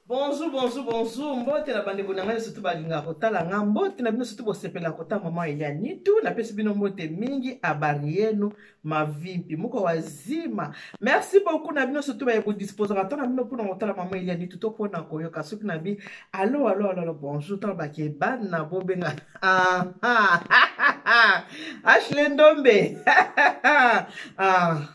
Bonjour, bonjour, bonjour. Mbote na bandeko na ngai surtout balingaka kotala nga. Mbote na bino surtout bosepela kotala mama Eliane tu. Napesi bino mbote mingi abari yenu mavimpi moko wazima. Merci beaucoup na bino surtout baye kodisposaka ntango na bino mpona kotala mama Eliane tu to mpona koyoka soki na bi allo allo allo bonjour ntango bake bana bobenga ah ah Ashley Ndombe ah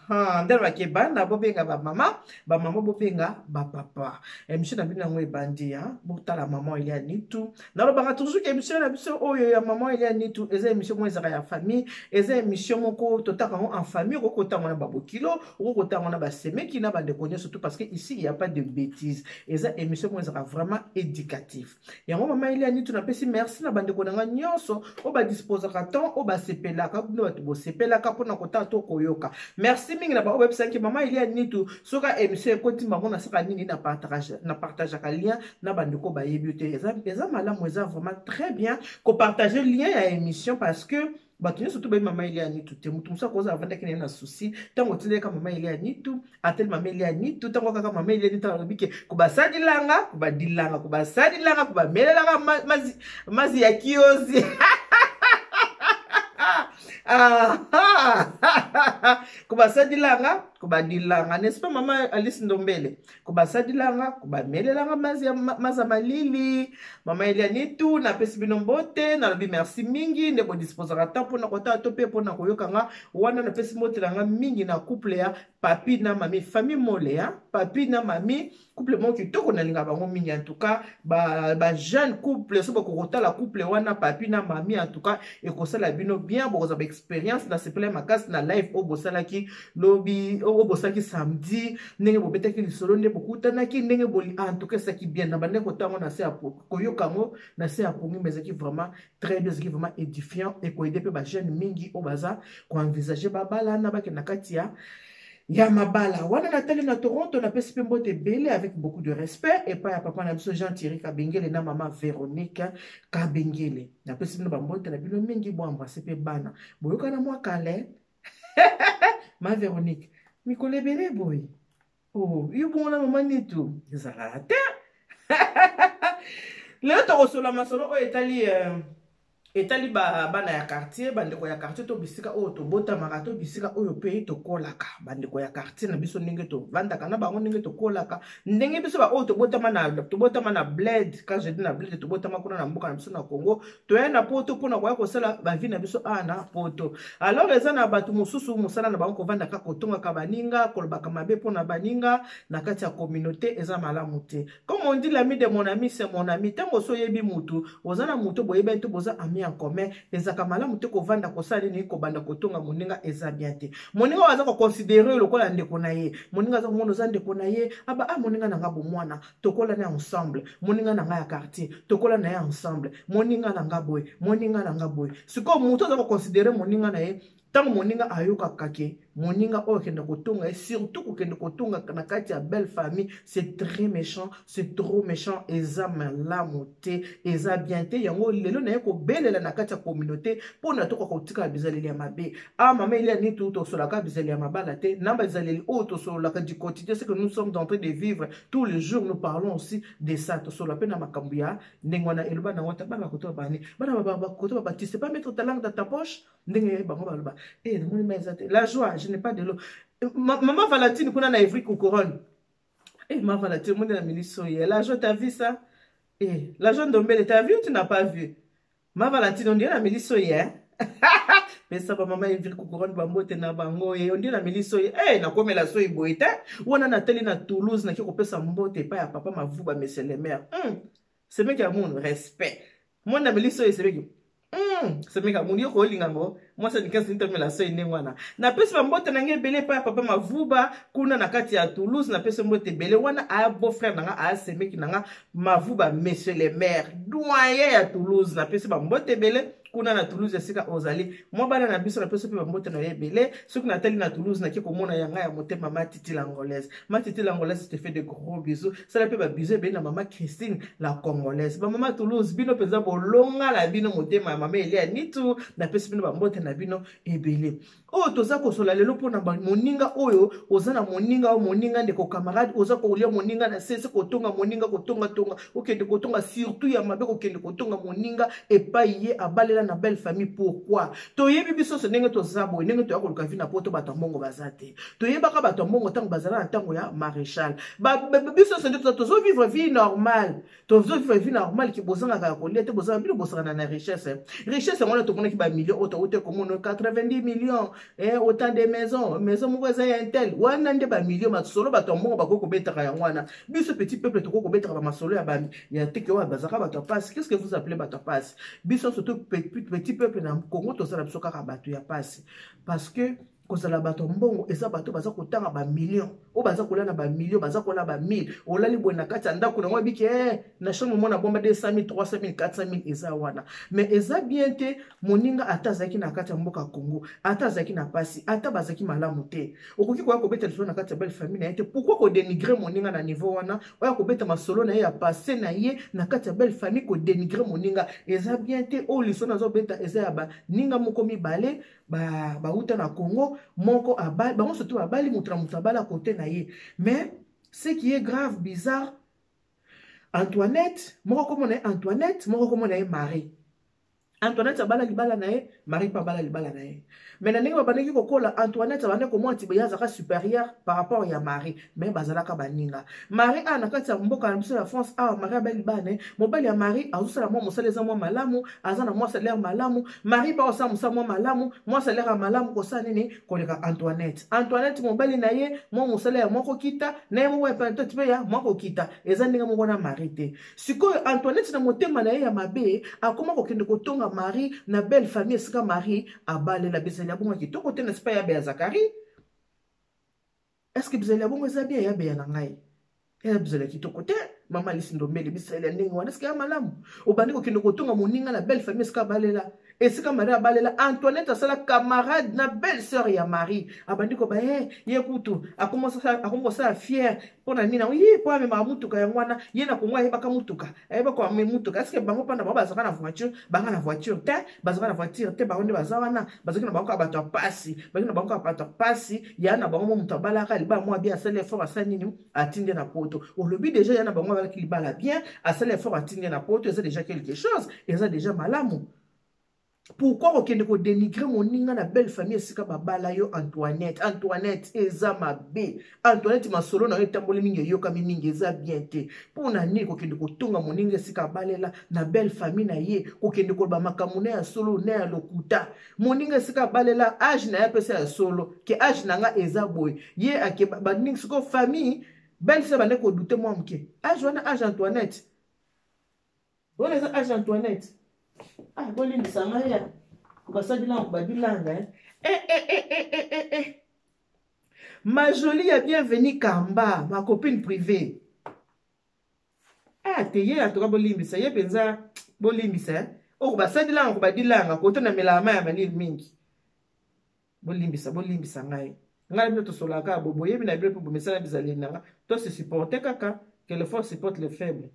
ah ndelo bake bana bobenga ba mama ba mama bobenga ba papa émission na bino yango ebandi ya botala maman Elia Nitu. Nalobaka toujours que émission na biso oyo ya maman Elia Nitu eza émission moko ezaka ya famille, eza émission moko totaka yango en famille, okoki kotanga na babokilo, okoki kotanga na basemeki na bandeko nyonso tout, parce que ici il y a pas de bêtises. Eza émission moko ezaka vraiment éducatif. Yango mama Elia Nitu napesi merci na bandeko na nga nyonso oyo badisposaka temps, oyo basepelaka, bino bato bosepelaka mpona kotala to koyoka. Merci mingi na baoyo bayebisaki mama Elia Nitu soki émission ekoti bango nasaka nini, na partageaka lien na bandeko bayebi te. Eza malamu, eza vraiment très bien kopartage lien ya émission, parce que bato nyonso to bayebi mama Elia Nitu te. Moto mosusu akozala avandaki na ye na souci ntango otindaki mama Elia Nitu, ateli mama Elia Nitu, ntango kaka mama Elia Nitu alobi ke kobasalilanga, kobadilanga, kobasalilanga, kobamelelaka mazi ya kiozi, kobasalilanga, kobadilanga, n'est-ce pas mama Alice Ndombele? Kobasalilanga, kobamelelanga mazi ya maza malili. Mama Elia Nitu napesi bino mbote, nalobi merci mingi nde bodisposaka temps mpona kotala to mpe mpona koyoka nga wana. Napesi mbote na nga mingi na couple ya papi na mami, famille Mole ya papi na mami, couple moko kitoko, nalinga bango mingi. En tout cas ba jeune couple, so bokokotala couple wana papi na mami, en tout cas ekosala bino bien, bokozwa ba expérience. Nasepela makasi na live oyo bosalaki lobi, oyo bosalaki samedi, ndenge bobetaki lisolo, nde bokutanaki, ndenge boli, en tout cas esalaki bien. Na bandeko ntango na se ya koyoka yango na se ya pongi, mais ezalaki vraiment très bien, ezalaki vraiment édifiant, ekoaider mpe bajeune mingi oyo baza koenvisage babalana, bakende na kati ya mabala wana. Natali na Toronto, napesi mpe mbote ebele avec beaucoup de respect epai ya papa na biso Jean Thierry Kabengele na mama Véronique Kabengele. Napesi bino bambote na bino mingi, boembrasse mpe bana, boyokana mwa kale. Ma Véronique, mikolo ebele boye, oh, yo bongo na mama Nitu ezalaka te. Lelo tokosola masolo oyo etali bana ya quartier, bandeko ya quartier, to bisika oyo tobotamaka, to bisika oyo mpe tokolaka, bandeko ya quartier na biso, ndenge tovandaka na bango, ndenge tokolaka, ndenge biso baoyo tobotama na bled. Quand je dis na bled, tobotama kuna na mboka na biso na Congo, toya na poto mpona koya kosala bavie na biso awa na poto. Alors eza na bato mosusu, mosala na bango kovandaka, kotongaka baninga, kolobaka mabe mpona baninga na kati ya communauté. Eza malamu te. Comme on dit, l'ami de mon ami, c'est mon ami. Ntango oso oyebi mutu, oza na mutu boyebani te, boza ami en commun, ezalaka malamu te kovanda kosala nini, kobanda kotonga moninga. Eza bien te. Moninga oyo aza koconsidérer lokola ndeko na ye, moninga aza komona oza ndeko na ye, aba ah, moninga na nga bomwana, tokola na ensemble, moninga na nga ya quartier, tokola na ye ensemble, moninga na nga boye, moninga na nga boye. Sikoyo motu aza koconsidérer moninga na ye, ntango moninga ayokaka ke moninga oyo akende kotonga ye, surtout kokende kotonga na kati ya belle famille, c'est très méchant, c'est trop méchant. Eza malamu te, eza bien te. Yango lelo naye kobelela na kati ya communauté mpona tokoka kotikala bizaleli ya mabe. Ah, mama Elia Nitu, tosolaka bizaleli ya mabala te, na bizaleli oyo tosololaka du quotidien, ce que nous sommes en train de vivre tous les jours, nous parlons aussi de ça. Tosolola mpe na makambo ya ndenge wana. Eloba nango ta bana bakoto babani, bana bakoto baba, tu sais pas mettre ta langue dans ta poche. Ndenge bango baloba e namoni ma eza te la joie, je n'ai pas de l'eau. Mama Valentine kuna na Evry Couronne, eh, ma Valentine moni na miliso ye la joie, t'as vu ça? Eh, la joie Ndombele, t'as vu ou tu n'as pas vu? Ma Valentine, on dirait na miliso ye. Pesa bamama Evry Couronne bambote na bango ye, on dirait na miliso ye. Eh, nakomela soyi boye te. Wana natali na Toulouse, naki kopesa mbote epai ya papa Mavuba, monsieur le maire. Semeki ya munu, respect. Mwana na miliso ye semeki. Semeki ya munu, yo kolinga ngo mwasi anikasi nitomela soi ndenge wana. Napesi bambote na ngai ebele epai ya papa Mavuba kuna na kati ya Toulouse. Napesi mbote ebele wana, aya beau frère na nga, aya semeki na nga Mavuba, monsieur le maire, doyen ya Toulouse. Napesi bambote ebele. Kuna na Toulouse esika ozali, mwa bana na biso, napesi mpe bambote na yo ebele. Soki natali na Toulouse, nake komona yanga ya motema, Matiti l'Angolaise. Matiti l'Angolaise te fait de gros bisous. Sala mpe babisous ebele na mama Christine la Congolaise. Bamama Toulouse, bino mpenza bolonga na bino motema ya mama Elia Nitu. Napesi bino bambote na bino ebele. Oyo toza kosola lelo mpona moninga oyo oza na moninga oyo, moninga, ndeko, camarade, oza kolia moninga na sese, kotonga moninga, kotongatonga, okende kotonga surtout ya mabe, kokende kotonga moninga epai ye abalela na belle famille. Pourquoi? Toyebi biso nyonso ndenge toza boye, ndenge toya koluka vie na Poto, bato ya mbongo baza te. Toyebaka bato ya mbongo ntango bazala na ntango ya Maréchal. Biso nyonso nde tozovivre vie normale, tozovivre vie normale ke bozangaka ya kolia te, bozanga bino, bosangana na richesse. Richesse yango wana tomonaki bamillion oyo touti komona, 90 millions, autant de maison, maison moko eza ya intel. Wana nde bamillion, masolo bato ya mbongo bakoki kobetaka yango wana. Biso petit peuple tokoki kobetaka bamasolo ya teke oyo bazalaka bato ya pasi. Qu'est ce que vous appelez bato ya pasi? Biso surtout petit peuple na Congo, tozala biso kaka bato ya pasi, parce que kozala bato ya mbongo eza bato baza kotanga bamillion, oyo baza kolia na bamillion, baza kolia bamille. Olali boye na kati ya ndako nango, ebiki na chambre mona bomba 200 000, 300 000, 400 000 eza wana. Mais eza bien te. Moninga ata azalaki na kati ya mboka Congo, ata azalaki na pasi, ata bazalaki malamu te, okoki koya kobeta lisolo na kati ya belle famille na ye te. Pourquoi kodénigrer moninga na niveau wana? Oya kobeta masolo na ye ya passé na ye na kati ya belle famille, kodénigrer moninga eza bien te. Oyo lisolo nazobeta eza ya baninga moko mibale bauta na Congo. Moko abali, bango surtout babali, moto na moto abala kote na ye. Mais ce qui est grave, bizarre, Antoinette moko komona ye, Antoinette moko komona ye Marie. Antoinette abala libala na ye, Marie mpe abala libala na ye. Mais na ndenge babandaki kokola, Antoinette abandaki komona ti ye azalaka supérieur par rapport ya Marie, mais bazalaka baninga. Marie awa na kati ya mboka na biso ya France awa, Marie abali libala na ye. Mobali ya Marie azosala mwa mosala eza mwa malamu, aza na mwa salaire malamu. Marie mpe akosala mosala mwa malamu, mwa salaire ya malamu kosala nini koleka Antoinette. Antoinette, mobali na ye, mwa mosala ya mwa kokita na ye moko ya Antoinette mpe ya mwa kokita, eza ndenge moko na Marie te. Sikoyo Antoinette na motema na ye ya mabe akoma kokende kotonga Marie na belle famille esika Marie abalela. Bizali ya bongo kitoko te, n'est-ce pas? Ya Beya Zakari, est ce que bizali ya bongo eza bien? Ya Beya na ngai, eza bizali ya kitoko te. Mama Alisi Ndombele, bizali ya ndenge wana, eske ya malamu? Obandi kokende kotonga moninga na belle famille esika abalela, esika Marie abalela. Antoinette asala camarade na belle sœur ya Marie. Abandi koba ye, ye kutu akomi kosala fière. Mpo na nini? Ye mpo amemaka mutuka yango wana. Ye na Kongo ayebaka mutuka, ayebaka komema mutuka. Eske bango mpanda bango bazalaka na voiture? Banga na voiture te, bazalaka na voiture te. Bango nde baza wana, bazalaki na bango kaka bato ya pasi, bazalaki na bango kaka bato ya pasi. Ya na bango mo moto abalaka libala mwa bien, asali effort, asali nini, atindi na Poto. Olobi déjà ya na bango abalaki libala bien, asali effort, atindi na Poto, eza déjà quelque chose, eza déjà malamu. Pourquoi kokende kodénigrer moninga na belle famille esika babala yo? Antoinette, Antoinette, eza mabe. Antoinette, masolo na yo etamboli mingi, eyokami mingi, eza bien te. Mpo na nini kokende kotonga moninga esika abalela na belle famille na ye, kokende koloba makambo na ya solo na ya lokuta? Moninga esika abalela, âge na ye apesa ya solo ke âge na nga eza boye. Ye ake baningi sikoyo famille belle sœur bande kodouter mwa moke. Âge wana, âge Antoinette wana eza âge Antoinette. Ah, bolimbisa ngai ya kobasalilanga, kobabilanga eh, eh, eh, eh, eh, eh, eh. Ma jolie ya Bienvenue Kamba, ma copine privée. Ah, te ye en tout cas bolimbisa ye mpenza, bolimbisa eh. Oyo basalilanga, kobadilanga kote na melaka mai ya malili mingi. Bolimbisa, bolimbisa ngai. Ngai bino tosolaka bo boyebi na bino mpe bomesana bizaleli na nga. To se supporte kaka, que le fort supporte le faible.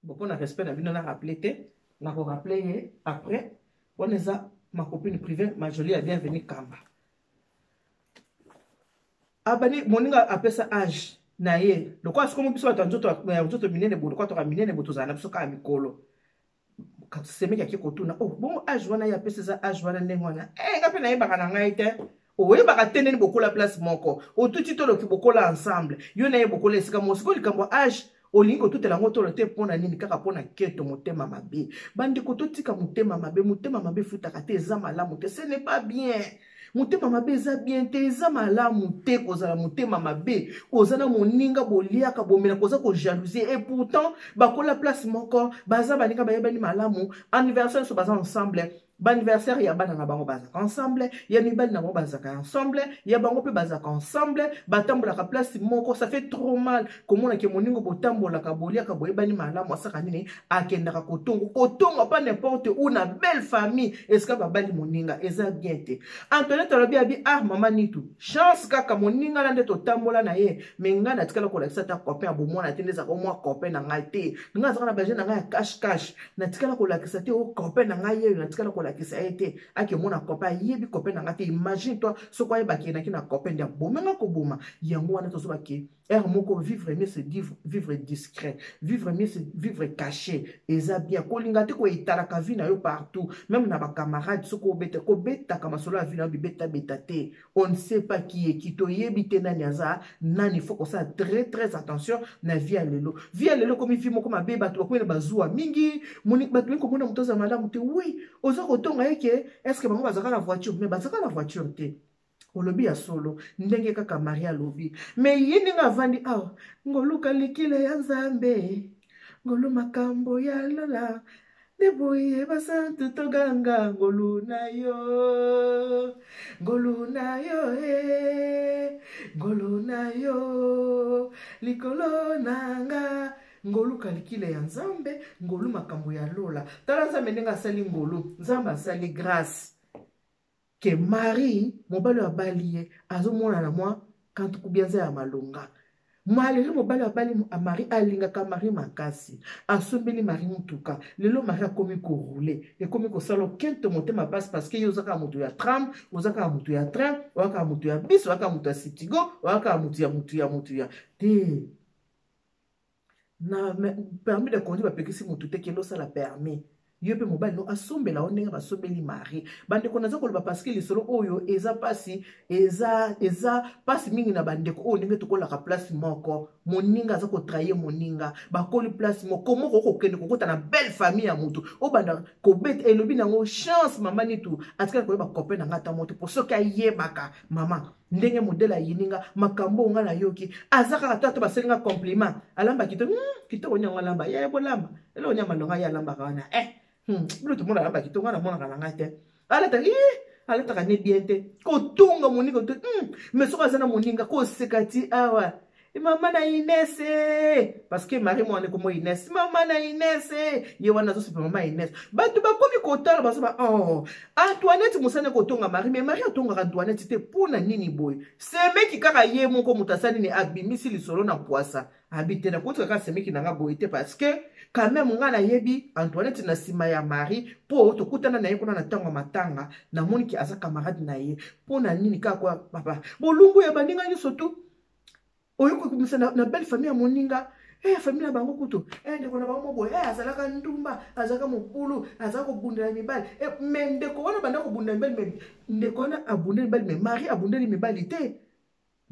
Bon, mpona respect na bino na rappeler te, nakorappeler ye après. Wana eza ma copine privée, ma jolie ya Bienvenue Kamba. Abani moninga apesa âge na ye lokola sikomo biso bato ya nzoto, ya nzoto minene boye, lokola toka minene boye, tozala na biso kaka mikolo. Semeki ake kotuna: "Oh, bongo âge wana ye apesa eza âge wana ndenge wana?" Nga mpe nayebaka na ngai te. Oyebaka te ndeni bokola place moko, otuti toloki bokola ensemble, yo na ye bokola esika moko. Sikoyo likambo ya âge olingi kotutela yango tolo te, mpo na nini? Kaka mpo na keto, motema mabe. Bandeko, totika motema mabe. Motema mabe efutaka te, eza malamu te, ce n'est pas bien. Motema mabe eza bien te, eza malamu te kozala motema mabe. Oza na moninga, boliaka, bomelaka, oza kojalousie, et pourtant bakola place moko, baza baninga, bayebani malamu, anniversaire nyonso baza ensemble. Baanniversaire ya bana na bango bazalaka ensemble, ya mibali na bango bazalaka ensemble, ya bango mpe bazalaka ensemble, batambolaka place moko. Ça fait trop mal komona ke moningo botambolaka, boliaka, boyebani malamu, asaka nini, akendaka kotongo, kotonga pas n'importe où, na belle famille esika babali moninga, eza bien te. Antoinette alobi abi ah mama Nitu, chance kaka moninga na nde totambola na ye, me ngai natikala kolakisa ata copain ya bomwana te, nde ezalaka mwa copain na ngai te, ngai azalaka na baje na ngai ya cash cash, natikala kolakisa te o copain na ngai yeyo, natikala kolakisa ye te, akemona copain, ayebi copain na ngai te. Imagine toi soki ayebaki enaki na copain nde abomenga koboma. Yango wana tozobake heure moko, vivre mieux c'est vivre discret, vivre mieux c'est vivre caché. Eza bien kolinga te koetalaka vie na yo partout, même na bacamarade. Soki obeta, kobetaka masolo ya vie na yo bibetabeta te. On ne sait pas qui est qui, toyebi te nani aza nani. Faut kosala très très attention na vie ya lelo. Vie ya lelo ekomi vie moko mabe, bato bakomi na bazuwa mingi, bato mingi komona moto aza malamu te. Oui, oza kotonga ye ke est ce que bango bazalaka na voiture, mais bazalaka na voiture te. Olobi ya solo ndenge kaka Marie alobi, me ye ndenge avandi awa, ngoluka likila ya Nzambe, ngolu makambo ya lola nde boye, basantu toganga ngolu na yo, ngolu na yo e, ngolu na yo likolo na nga, ngolu kalikile ya Nzambe, ngolu makambo ya lola. Tala Nzambe ndenge asali ngolu, Nzambe asali grâce ke Marie, mobali oyo abali ye, azomonana mwa kantuku bianza ya malonga. Malgré mobali abali Marie, alingaka Marie makasi, asombeli Marie motuka. Lelo Marie akomi korouler, ekomi kosala okento motema mpasi, parce que ye oza kaka moto ya tram, oza kaka moto ya train, oza kaka moto ya bis, oza kaka moto ya Citigo, oza kaka moto ya moto ya moto ya te. Na permis de conduire, bapekisi motu te, kende osala permis. Yo mpe mobali no asombela yo ndenge basombeli Marie. Bandeko, naza koloba parce que lisolo oyo eza mpasi, eza mpasi mingi na bandeko oyo ndenge tokolaka place moko, moninga aza kotrahir moninga, bakoli place moko moko, okokende kokota na belle famille ya motu, obanda kobeta. Elobi nango chance mama Nitu atikala koyeba copain na ngai ata moto, po soki ayebaka mama ndenge modele ayini nga, makambo oyo nga nayoki, aza kaka to ata basali nga compliment, alamba kitoko, kitoko nyango alamba ye, bolamba eloko nyama longa ye alambaka wana, bino tomona alamba kitoko, nga namonaka na ngai te, alataka alataka ne bien te, kotunga moninga te, mais soki aza na moninga, koseka ti awa, mama na Ines, parce que Marie mwana ekomo Ines, mama na Ines, ye wana azosepa mama Ines. Bato bakomi kotala, bazoba oh Antoinette mosani kotonga Marie, mais Marie atongaka Antoinette te. Mpo na nini boye? Semeki kaka ye moko moto asali nini, abimisi lisolo na pwasa, abi te nakotika kaka semeki na nga boye te, parce que quand même nga nayebi Antoinette na nsima ya Marie, mpo tokutana na ye kuna na ntango ya matanga, namoniki aza camarade na ye. Mpo na nini kaka kwa papa bolumbu ya baninga nyonso tu oyo kokumisa na belle famille ya moninga? Famille na bango kutu, ndeko na bango mo boye, azalaka ndumba, azalaka mobulu, azalaka kobundela mibali. Mais ndeko wana banda kobundela mibali, mais ndeko wana abundeli mibali, mais Marie abundeli mibali te.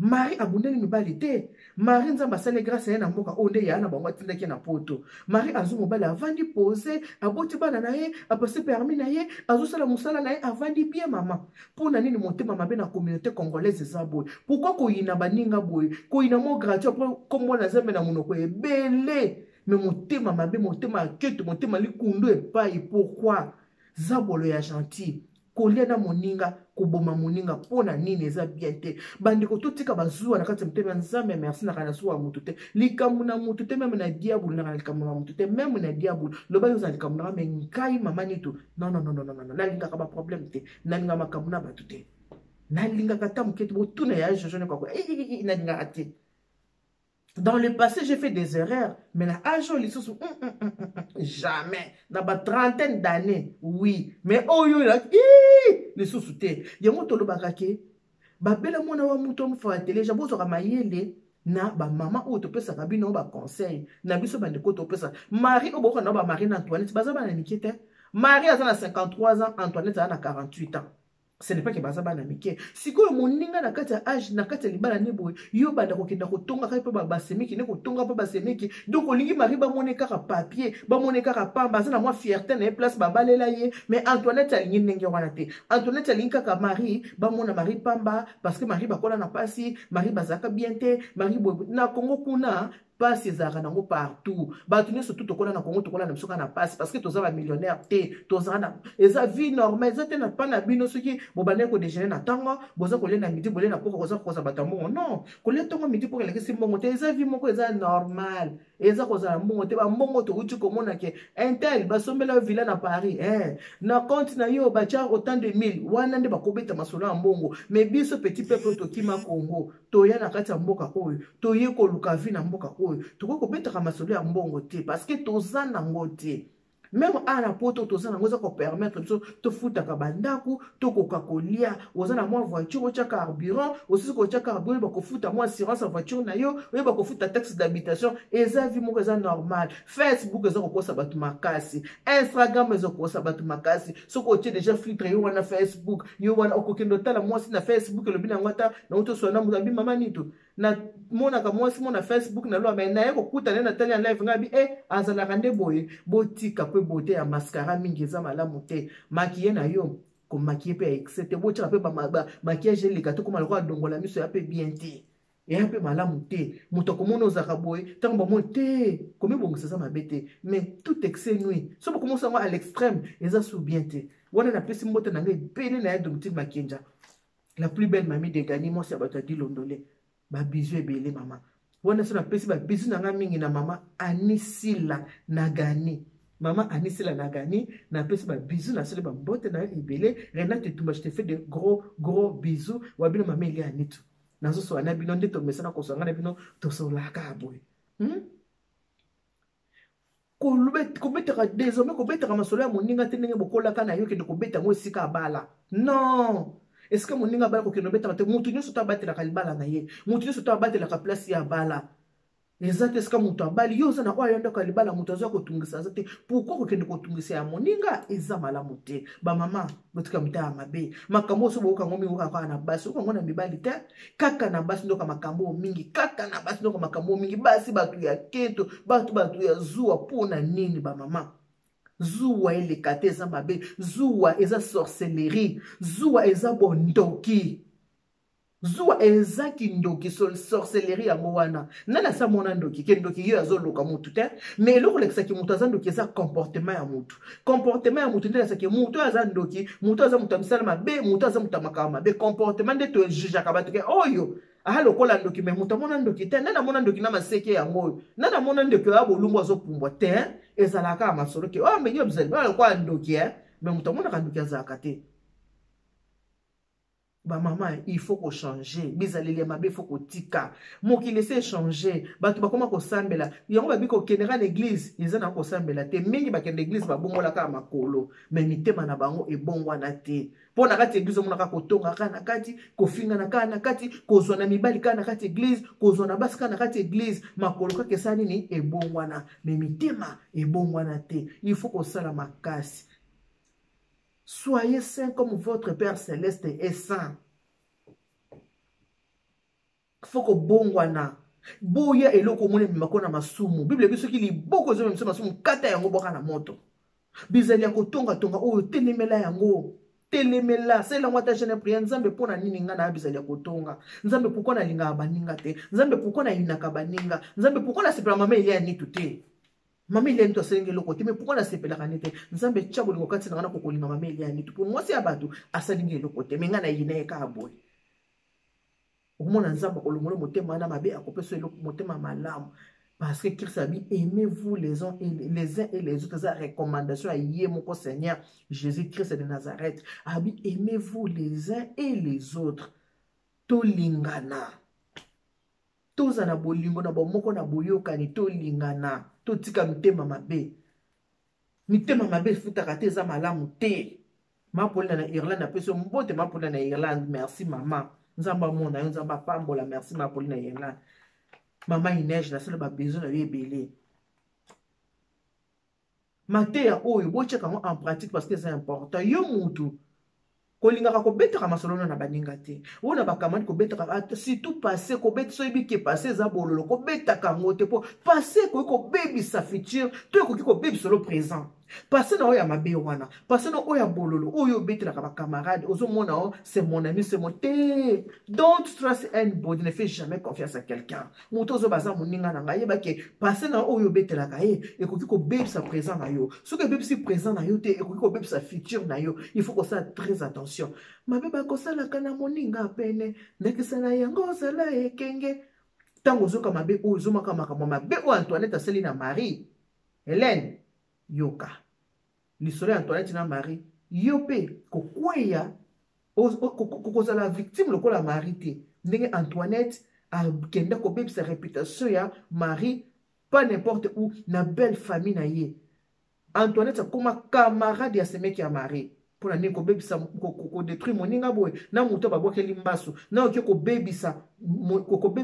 Marie abundeli mibali te. Marie, Nzambe asali grâce na ye na mboka oyo nde yaya na bango atindaki na Poto. Marie azwi mobali, avandi pose, aboti bana na ye, apase permis na ye, azosala mosala na ye, avandi bien. Mama, mpo na nini motema mabe na communauté congolaise eza boye? Pourquoi koyina baninga boye, koyina mo gratuit, apres kombo na Nzambe na monoko ebele, me motema mabe, motema ya keto, motema likundu epai? Pourquoi zabolo ya gentil kolia na moninga, koboma moninga? Mpo na nini? Eza bien te. Bandeko, totika bazuwa na kati ya motema ya Nzambe. Merci, naka na zuwa ya motu te, likambo na motu te, même na diabulu naka na likambo na motu te, même na diabulu. Loba yo oza likambo nanga, me ngai mama Nitu, non, non, non, non, non, nalingaka baproblème te, nalingaka makambo na bato te, nalingaka ata moke te. Botuna ya Jojo nekwako, nalingaka te. Dans le passé, j'ai fait des erreurs, mais na âge oyo lisusu, jamais. Na ba trentaine d'années, oui, mais oyo lisusu te. Yango tolobaka ke babela mwana wa moto amofa ya teleja. Bozwaka mayele na bamama oyo topesaka bino baconseil na biso. Bandeko, topesa Marie oyo bokoka na bamarie na Antoinette, baza bana mike te. Marie aza na 53 ans, Antoinette aza na 48 ans. Ce n'est pas ke baza bana mike. Sikoyo moninga na kati ya age, na kati ya libala nde boye, yo banda kokenda kotongaka mpe basemeki nde kotonga mpe basemeki. Donc olingi Marie bamone kaka papier, bamone kaka pamba, aza na mwa fierté na ye place babalela ye. Mais Antoinette alingi ndenge wana te. Antoinette alingi kaka Marie bamona Marie pamba, parce que Marie bakola na pasi, Marie bazalaka bien te, Marie boye na Kongo kuna. Pasi ezalaka nango partout. Bato nyonso tu tokola na Congo, tokola na biso kaka na pasi parce que toza ba millionnaire te. Toza na eza vie normale, eza te na pa na bino soki bobandaki ko déjeuner na ntongo, boza kolia na midi, bolia na poko, koza kokosa bato ya mbongo. Non, kolia ntongo midi poko elakisi mbongo te, eza vie moko eza normale. Eza kozala mbongo te, bambongo towuti komona ke intel basombela yo villa na Paris, eh, na compte na yo batia autant de mille, wana nde bakobeta masolo ya mbongo. Mais biso petit peuple tokima Congo, toya na kati ya mboka oyo, toye koluka vie na mboka oyo, tokoki kobetaka masolo ya mbongo te parce que toza nango te. Meme awa na poto toza nango, eza kopermettre biso tofutaka bandako, tokoka kolia. Oza na mwa voiture, otya carburant, osisi kotya carburant, oyeba kofuta mwa assurance ya voiture na yo, oyeba kofuta taxe d'habitation. Eza vie moko eza normal. Facebook eza kokosa bato makasi, Instagram eza kokosa bato makasi. Soki otie deja filtre yo wana Facebook, yo wana okokende otala mwasi na Facebook, elobi nango ata nauti oswana moto abi mama nito, namonaka mwasi mo na Facebook na loa, me naye kokuta naye natali ya live ngai abi e azalaka nde boye. Botika mpe bote ya mascara mingi eza malamu te. Makiye na yo komakiye mpe ya excès te, botyaka mpe maquillage eleka te, koma lokola dongola miso ya mpe bien te, eya mpe malamu te. Moto akomona ozalaka boye ntango bamoni te, komibongisa eza mabe te, mais tout excès nuit. So bokomona yango à l'extrême eza sous bien te. Wana napesi mbote na ngai ebele na ya Domitile Makenja, la plus belle mamie de Gani, mwasi ya bato ya Dilondole, babizu ebele mama. Wana so napesi babizu na ngai mingi na mama Anisila na Gani, mama Anisila na Gani, napesi babizu, nasali bambote na yo ebele. Renate Etumba, je te fais de gros gros bisous. Wabino mama Elia Anitu, nazosola na bino nde tomesana kosola na bino, tosolaka boye, Kobetaka désormais, kobetaka masolo ya moninga te ndenge bokolaka na yo, kende kobeta yango esika abala. Non, esika moninga abala kokende obetaka te. Motu nyonso to abatelaka libala na ye, motu nyonso to abatelaka place ye abala. Eza te esika moto abali, yo oza na oyo ayo ndako ya libala, moto aza kotungisa aza te. Pourkui kokende kotungisa ya moninga? Eza malamu te. Bamama, botika mitala mabe. Makambo oyo so boyoka yango mingi, okaka kaka na basi, oyoka yango na mibali te, kaka na basi ndoka makambo oyo mingi, kaka na basi ndoka makambo oyo mingi. Basi bato ya keto, bato ya zuwa. Mpo na nini bamama? Zuwa eleka te, eza mabe. Zuwa eza sorcellerie, zuwa eza bondoki, zuwa eza kindoki, sorcellerie. Yango wana nani asa mona ndoki ke ndoki ye azoluka motu te? Mais eloko olakisaki moto aza ndoki eza comportement ya motu. Comportement ya motu nde elakisaki motu oyo aza ndoki, motu aza moto ya misala mabe, motu aza moto ya makambo mabe. Comportement nde tojugeaka bato ke oyo aha lokola ndoki. Me moto amona ndoki te. Nani amona ndoki na maseke yango oyo? Nani amona ndoki oyo bolumbu azopumbwa te? Ezalaka kaka masolo ke oyo mengi obizali oyo lokola ndoki, me moto amonaka ndoki azalaka te. Bamama, il faut kochanger bizaleli ya mabe, il faut kotika. Mokili esi echanger, bato bakoma kosambela. Yango babi kokendeka na eglise eza na kosambela te. Mingi bakende eglise babongolaka ya makolo, me mitema na bango ebongwana te. Mpo na kati eglise omonaka kotonga kaka na kati, kofingana kaka na kati, kozwa na mibali kaka na kati eglise, kozwa na basi kaka na kati eglise. Makolo kaka esala nini? Ebongwana, me mitema ebongwana te. Il faut kosala makasi. Soyez saint comme votre Père Céleste est saint. Faut kobongwana. Boya eloko omoni ememako na masumu. Bible ebi soki liboko ezomemisa masumu, kata yango, bwaka na moto. Bizali ya kotongatonga oyo, telemela yango, telemela, salela yango ata jeune prière. Nzambe, mpo na nini ngai na bizali ya kotonga? Nzambe, pourkui nalingaka baninga te? Nzambe, pourkui nayinaka baninga? Nzambe, pourkui nasepela mama Elia Nitu te? Mama Elia Nitu asalingi eloko te, mais pourkui nasepelaka nde te? Nzambe, tya bolingo kati na ngai, nakokolinga mama Elia Nitu, mpo mwasi ya bato asalingi eloko te, me ngai nayina ye kaka boye. Okomona Nzambe akolongola motema wana mabe, akopesa eloko motema malamu, parce que Christ a dit: aimez-vous les uns et les autres. Eza recommandation ya ye moko Seigneur Jésus Christ de Nazareth. Abi aimez-vous les uns et les autres. Tolingana, toza na bolingo, na bomoko, na boyokani. Tolingana, totika mitema mabe. Mitema mabe efutaka te, eza malamu te. Mapolina na Irlande, apesi yo mbote. Mapolina na Irlande, merci mama, Nzambe amona yo, Nzambe apambola. Merci Mapolina na Irlande. Mama Inege, nasala babesoin na yo ebele. Mateya oyo botiaka yango en pratique parce que eza important. Yo mutu kolingaka kobetaka masolo na baninga te, oyo na bakamani kobetaka, surtout passé. Kobeta so oyebi ke passé eza bololo, kobetaka yango te, mpo passé ekoki kobebisa futur to ekoki kobebisa lo présent. Passé na oyo ya mabe wana, passé na oyo ya bololo oyo obetelaka bacamarade, ozomona o c'est mon ami, c'est mon te. Don't trust anybody, ne fais jamais confiance à quelqu'un. Moto ozoba aza moninga na ngai, yeba ke passé na oyo obetelaka ye ekoki kobebisa présent na yo. Soki ebebisi présent na yo te, ekoki kobebisa futur na yo. Il faut kosala très attention. Mabe bakosalaka na moninga pene, ndakisa na yango ozala ekenge. Ntango ozoyoka mabe oyo, ozomaka makambo mabe oyo Antoinette asali na Marie Hélène, yoka lisolo ya Antoinette na Marie, yo mpe kokweya, kozala victime lokola Marie te. Ndenge Antoinette akenda kobebisa réputation ya Marie, pas n'importe où, na belle famille na ye. Antoinette akoma camarade ya semeki ya Marie. Mpona nini kobebisa, kodétruire moninga boye na moto babwakeli mbasu na oke kobebisa,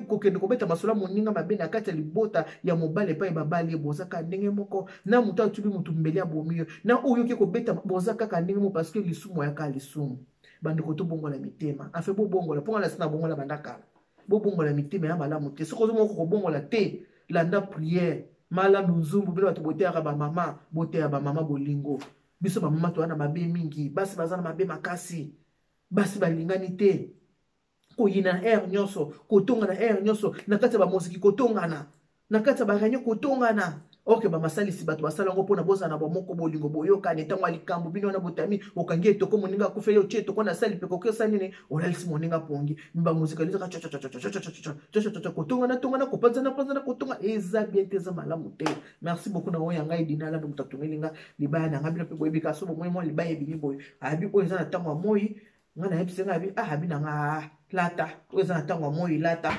kokende kobeta masolo ya moninga mabe na kati ya libota ya mobali epai babali ye? Boza kaka ndenge moko na moto atubi motu mbeli abomi yo na oyo oke kobeta, boza kaka ndenge moko, parce que lisumu ayaka lisumu. Bandeko, tobongola mitema afe, bobongola mpo nga na si na bongola banda kala. Bobongola mitema ya malamu te. Soki ozomoko kobongola te, landa prière malamu nzumbu. Bino bato boteyaka bamama, boteya bamama bolingo. Biso bamama toza na mabe mingi, basi baza na mabe makasi, basi balingani te, koyina na aire nyonso, kotonga na aire nyonso, na kati ya bamoziki kotongana, na kati ya bareunion kotongana. Oke bamasalisi bato basala yango mpona bozala na bomoko, bolingo, boyokani. Ntango ya likambo, bino wana botami, okangi etoko, moninga akufeli, otie etoko na sali mpe koki osala nini, olalisi moninga pongi. Bamozika elizaka kotongana tongana, kopanzana panzana, kotonga eza bien te, eza malamu te. Merci beaucoup na oyo ya ngai Dina Lando, moto atongeli nga libaya na ngai. Bino mpe boyebi kaka, so bomoni mwa libaya ebimi boye, abi oyo eza na ntango ya moi. Ngai nayebisi ngai abi, ah, abi na nga, lata oyo eza na ntango ya moi, lata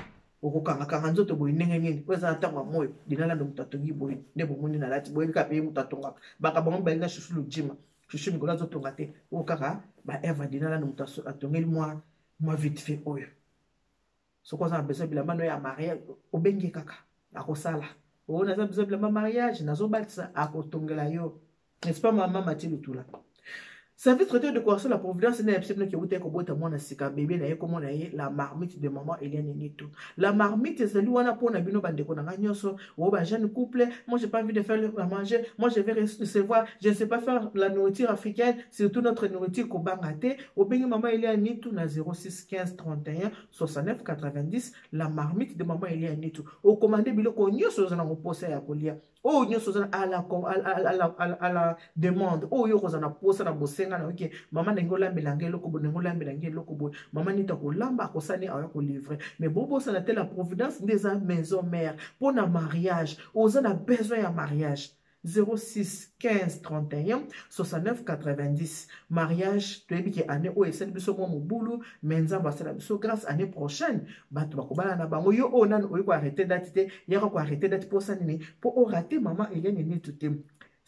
okokangakanga nzoto boye ndenge nini? Oyo eza na ntango ya moi. Dina Lando moto atongi boye nde bomoni nalati. Boyebi kaka mpe ye moto atongaka baka bango mibali na Shushu Lujima. Shushu mikolo azotonga te, oyo kaka baeve. Dina Lando moto atongeli mwa mwa vite fait oyo. Soki oza na besoin bilamba no ya mariage, obengi kaka, akosala. Oyo naza besoin bilamba mariage, nazobatisa, akotongela yo, n'est-ce pas, mama Mati Lutula? Service traiteur de décoration La Providence na yebisi bino ke wuta kobota mwana sika, bebe na ye komona ye La Marmite de Maman Eliane Nitu. La Marmite ezali wana mpona bino bandeko na ngai nyonso oyo ba jeune couple. Moi, j'ai pas envie de faire à manger, moi je vais recevoir, je ne sais pas faire la nourriture africaine, surtout notre nourriture. Kobanga te, obengi Mama Eliane Nitu na 06 15 31 69 90. La Marmite de Maman Eliane Nitu, okomande biloko nyonso oza nango mposa ya kolia, oyo nyonso oza à la demande, oyo okozala na posa na bosenga na oke: mama, ndenge olambela ngai eloko boye, ndenge olambela ngai eloko boye. Mama Nito akolamba, akosani, aoya kolivrer. Mais bobosana te, La Providence nde eza maison mère mpo na mariage. Oza na besoin ya mariage, 06 15 31 69 90. Mariage, toyebi ke année oyo esali biso mwa mobulu, mais Nzambe asala biso grâce, année prochaine bato bakobala na bango. Yo oyo nanu oyi koarrêter date te, yaka koarrêter date. Mposa nini mpo orater Mama Eliane Nitu te?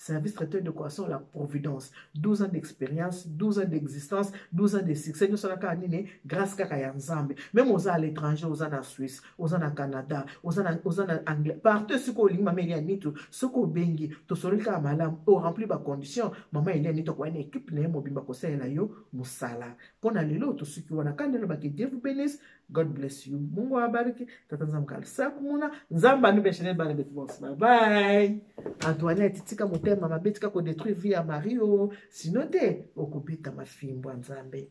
Service traiteur de décoration La Providence, 12 ans d'expérience, 12 ans d'existence, 12 ans de succès. Nyonso na kaka nini? Grâce kaka ya Nzambe. Même oza à l'étranger, oza na Suisse, oza na Canada, oza na Anglais, partout esika olingi Mama Elia Nitu, soki obengi, tosololi kaka malamu, oremplir bacondition, Mama Elia Nitu akoya na équipe na ye mobimba kosalela yo mosala. Mpo na lelo tosuki wana. Kandi alobaki: Dieu vous bénisse, God bless you, Mungu awabariki, Tata Nzambe kalisa kumuna Nzambe anubeshenel bana betu bonso. Bye bye. Antoinette, tika motema mabe, tika kodétruire vie ya Mario, sinon te okobeta mafimbo ya Nzambe.